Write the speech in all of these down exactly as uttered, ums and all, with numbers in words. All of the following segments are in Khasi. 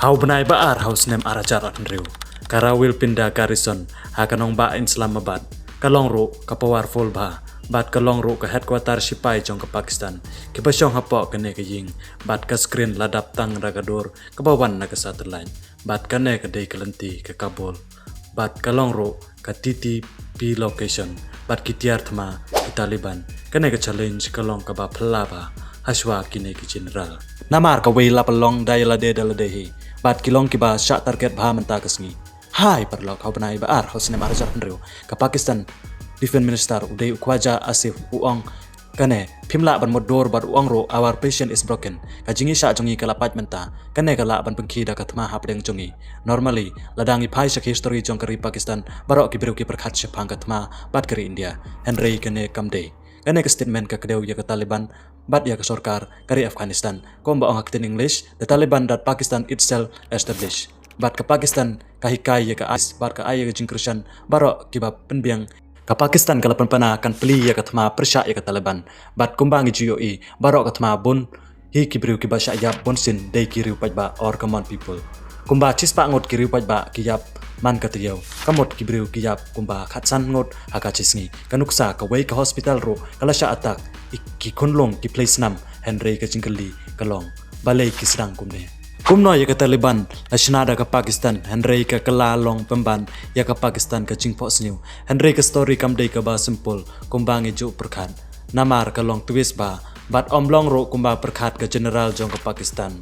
Ha u bnai ba ar ha u snem ar hajar arphew hynriew, ka Rawalpindi Garrison ha ka nongbah Islamabad ka long ruh ka powerful bha bad ka long ruh ka headquarter shipai jong ka Pakistan kiba shong hapoh kane ka ïing, bad ka screen la dap tang da ka dur kaba wan na ka satellite, bad kane ka dei ka lynti ka Kabul, bad ka long ruh ka T T P location, bad ki tiar thma ki Taliban. Kane ka challenge ka long kaba phylla bha hashwa kine ki general. Namar kawei la pynlong da ïa lade da lade hi, bad ki long kiba shah target bha mynta ka sngi. Hai paralok, ha u bnai ba ar ha u snem ar hajar arphew hynriew, ka Pakistan Defense Minister u dei u Khwaja Asif u ong kane, phim lah ban mutdur bad u ong ruh, our patience is broken. Ka jingïaishah jong ngi ka la pait mynta. Kane ka lah ban pynkiew da ka thma hapdeng jong ngi. Normally, lada ngi phai sha ka history jong ka ri Pakistan, baroh ki briew ki pyrkhat shaphang ka thma bad ka ri India. Hynrei kane kam dei. Kane ka statement ka kdew ïa ka Taliban bad ïa ka sorkar ka ri Afghanistan. Kumba ong ha ka ktien English, the Taliban that Pakistan itself established. Bad ka Pakistan ka hikai ïa ka ISIS bad ka ai ïa ka jingkyrshan baroh kiba pynbiang. Ka Pakistan ka la pynpaw kan plie ïa ka thma pyrshah ïa ka Taliban. Bad kumba ngi ju ïohi, baroh ka thma bun hi ki briew kiba shah ïap bunsien dei ki riew paidbah or common people. Kumba shispah ngut ki riew paidbah ki ïap man ka taïew. Ka mut ki briew ki ïap kumba khatsan ngut ha ka shisngi. Ka nuksa kawei ka hospital ruh ka la shah attack, ki khunlung ki plie snam, hynrei ka jingkylli ka long, balei ki sdang kumne? Kumno ïa ka Taliban la shna da ka Pakistan, hynrei ka kylla long pynban ïa ka Pakistan ka jingphohsniew. Hynrei ka story kam dei kaba simple kumba ngi ju pyrkhat. Namar ka long twist bha, bad ym long ruh kumba pyrkhat ka general jong ka Pakistan.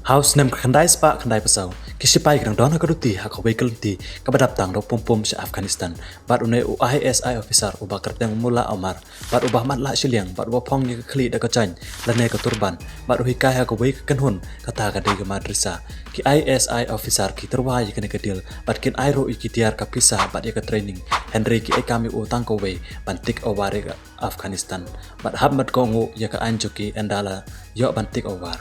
Ha u snem khyndai spah khyndai phew saw, ki shipai ki dang don ha ka duty ha kawei ka lynti kaba dap tang da u pum pum sha Afghanistan, bad une u I S I officer uba kyrteng Mullah Omar, bad uba matlah shiliang, bad uba phong ïa ka khlieh da ka jaiñ lane ka turban, bad u hikai ha kawei ka kynhun, kata ka dei ka madrasa. Ki I S I officer ki tyrwa ïa kane ka deal, bad kin ai ruh ïa ki tiar ka pisa bad ïa ka training. Hynrei ki ai kam ïa u tang kawei, ban take over ïa ka Afghanistan, bad hap mat ko ngu ïa ka aiñ jong ki ynda la ïoh ban take over.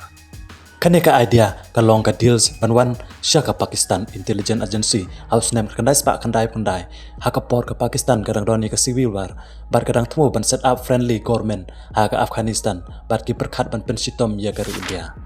Kane ka idea ka long ka deals ban wan sha ka Pakistan Intelligence Agency ha u snem khyndai spah khyndai phew khyndai, ha ka por ka Pakistan ka dang don ïa ka civil war, bad ka dang thmu ban set up friendly government ha ka Afghanistan, bad ki pyrkhat ban pynshitom ïa ka ri India.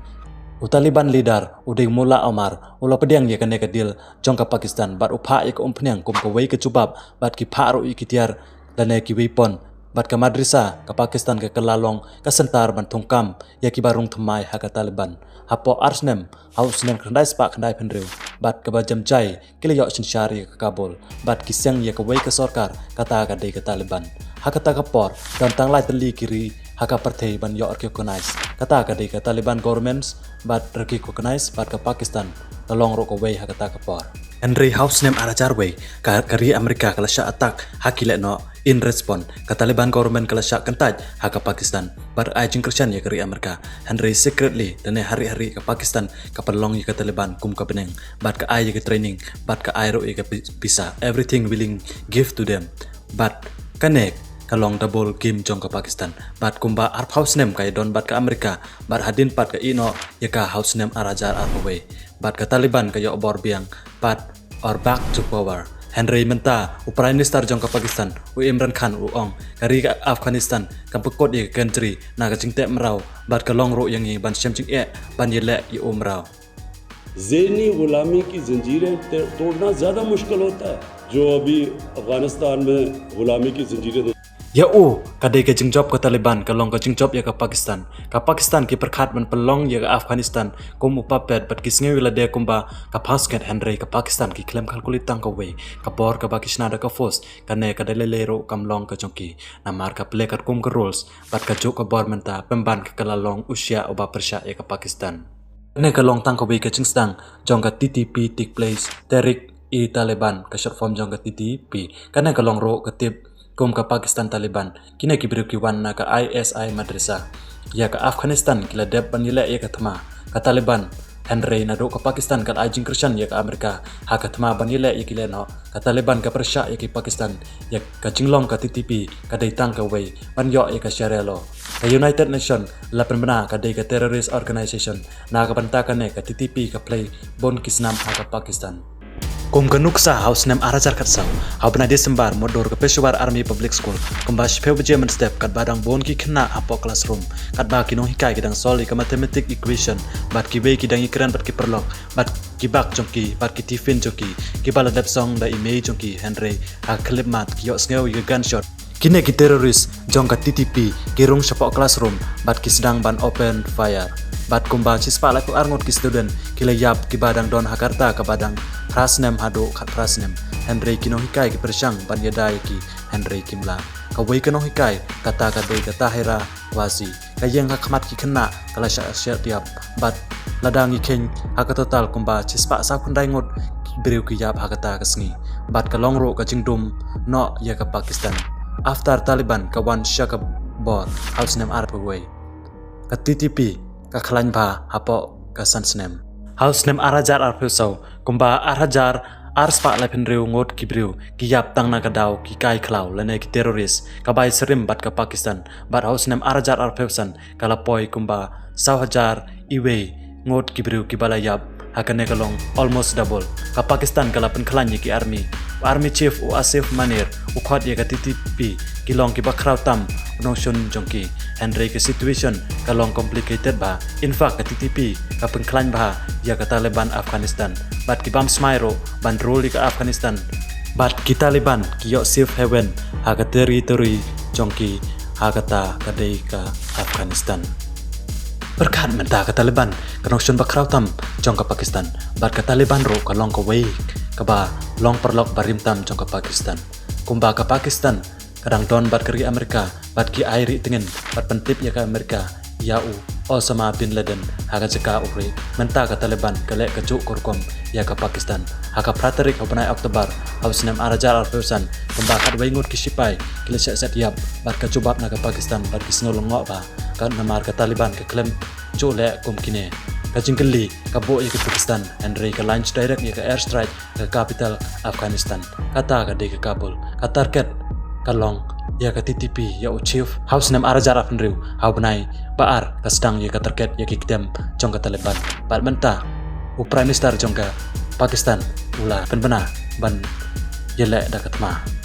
U Taliban leader u dei Mullah Omar, u la pdiang ïa kane ka deal jong ka Pakistan, bad u phah ïa ka umphniang kum kawei ka jubab, bad ki phah ruh ïa ki tiar lane ki weapon, bad ka madrasa ka Pakistan ka kylla long ka center ban thungkam ïa kiba rung thymmai ha ka Taliban. Hapoh ar snem, ha u snem khyndai spah khyndai phew hynriew, bad kaba jem jai ki la ïoh synshar ïa ka Kabul, bad ki seng ïa kawei ka sorkar, kata ka dei ka Taliban. Ha kata ka por don tang lai tylli ki ri ha ka pyrthei ban ïoh recognize, kata ka dei ka Taliban governments, bad recognize bad ka Pakistan ka long ruh kawei ha kata ka por. Hynrei ha u snem ar hajar wei, ka, ka ri Amerika ka la shah attack ha ki lehnoh. In response, ka Taliban government ka la shah kyntait ha ka Pakistan bad ai jingkyrshan ïa ka ri Amerika. Hynrei secretly, lane hari hari, ka Pakistan ka pynlong ïa ka Taliban kum ka bneng, bad ka ai ïa ka training, bad ka ai ruh ïa ka pi-, pisa, everything willing give to them. Bad kane ka long double game jong ka Pakistan. Bad kumba arphew snem ka ïadon bad ka Amerika, bad hadien pat ka ïehnoh ïa ka ha u snem ar hajar arphew wei. Bad ka Taliban ka ïoh bor biang pat, or back to power. Hynrei mynta u Prime Minister jong ka Pakistan, u Imran Khan, u ong ka ri ka Afghanistan kam pynkut ïa ka country na ka jingteh mraw, bad ka long ruh ïa ngi ban shem jingeh ban ïaleh ïa u mraw. ذہنی غلامی کی زنجیریں تے-، توڑنا زیادہ مشکل ہوتا ہے، جو ابھی افغانستان میں غلامی کی زنجیریں۔ Ïa u, ka dei ka jingjop ka Taliban, ka long ka jingjop ïa ka Pakistan. Ka Pakistan ki pyrkhat ban pynlong ïa ka Afghanistan kum u puppet, bad ki sngew ïa lade kumba ka phaw sket, hynrei ka Pakistan ki khlem calculate tang kawei ka bor kaba ki shna da ka force. Kane ka dei lei lei ruh kam long ka jong ki, namar ka play katkum ka rules, bad kajuh ka bor mynta pynban ka kylla long u shiah uba pyrshah ïa ka Pakistan. Kane ka long tang kawei ka jingsdang jong ka T T P, take place, Tehrik-e-Taliban, ka short form jong ka T T P. Kane ka long ruh ka tip kum ka Pakistan Taliban. Kine ki briew ki wan na ka I S I madrasa. Ïa ka Afghanistan ki la dep ban ïaleh ïa ka thma, ka Taliban. Hynrei naduh ka Pakistan ka la ai jingkyrshan ïa ka Amerika ha ka thma ban ïaleh ïa ki lehnoh, ka Taliban ka pyrshah ïa ki Pakistan. Ïa ka jinglong ka T T P ka dei tang kawei ban ïoh ïa ka Sharia law. Ka United Nation la pynbna ka dei ka terrorist organisation. Na ka bynta kane ka T T P ka play bun ki snam ha ka Pakistan. Kum ka nuksa ha u snem ar hajar khatsaw, ha u bnai December, mutdur ka Peshawar Army Public School, kumba shiphew baje mynstep, katba dang bun ki khynnah hapoh classroom, katba ki nonghikai ki dang sol ïa ka mathematic equation, bad kiwei ki dang ïakren bad ki paralok, bad ki bag jong ki, bad ki tiffin jong ki, kiba la dep song da i mei jong ki, hynrei ha ka khyllipmat ki ïohsngew ïa ka gunshot. Kine ki terrorist jong ka T T P ki rung shapoh classroom bad ki sdang ban open fire. Bad kumba shispah laiphew ar ngut ki student ki la ïap, kiba dang don ha ka rta kaba dang phra snem haduh khatphra snem. Hynrei ki nonghikai ki pyrshang ban ïada ïa ki, hynrei kim lah. Kawei ka nonghikai, kata ka dei ka Tahira Wazi, ka ïeng ha khmat ki khynnah, ka la shah shet ïap. Bad lada ngi kheiñ, ha ka total kumba shispah sawphew khyndai ngut ki briew ki ïap ha kata ka sngi. Bad ka long ruh ka jingdum noh ïa ka Pakistan after Taliban ka wan sha ka bor ha u snem arphew wei. Ka T T P ka khlaiñ bha hapoh ka san snem. Ha u snem ar hajar arphew saw, kumba ar hajar ar spah laiphew hynriew ngut ki briew ki ïap tang na ka daw ki kai khlaw lane ki terrorist, ka bai syriem bad ka Pakistan. Bad ha u snem ar hajar arphew san, ka la poi kumba saw hajar iwei ngut ki briew kiba la ïap, ha kane ka long almost double. Ka Pakistan ka la pynkhlaiñ ïa ki army. U army chief u Asif Munir u khot ïa ka T T P ki long kiba khraw tam u nongshun jong ki. Hynrei ka situation ka long complicated bha. In fact, ka T T P ka pynkhlaiñ bha ïa ka Taliban Afghanistan. Bad ki bam smai ruh ban rule ïa ka Afghanistan. Bad ki Taliban ki ïoh safe haven ha ka territory jong ki, ha kata ka dei ka Afghanistan. Pyrkhat mynta, ka Taliban ka nongshun ba khraw tam jong ka Pakistan, bad ka Taliban ruh ka long kawei kaba long paralok barim tam jong ka Pakistan. Kumba ka Pakistan ka dang don bad ka ri Amerika, bad ki ai rieh tyngin bad pyntip ïa ka Amerika ïa u Osama bin Laden ha ka jaka u rieh. Mynta ka Taliban ka leh kajuh ka rukom ïa ka Pakistan. Ha ka phra tarik u bnai October ha u snem ar hajar arphew san, kumba khatwei ngut ki shipai ki la shah shet ïap bad ka jubab na ka Pakistan bad ki sngew lyngngoh bha. Ka namar ka Taliban ka khlem ju leh kum kine. Ka jingkylli ka buh ïa ka Pakistan, hynrei ka launch direct ïa ka airstrike ka capital Afghanistan, kata ka dei ka Kabul. Ka target ka long ïa ka T T P, ïa u chief. Ha u snem ar hajar arphew hynriew, ha u bnai ba ar, ka sdang ïa ka target ïa ki ktem jong ka Taliban. Bad mynta u Prime Minister jong ka Pakistan u la pynbna ban ïaleh da ka thma.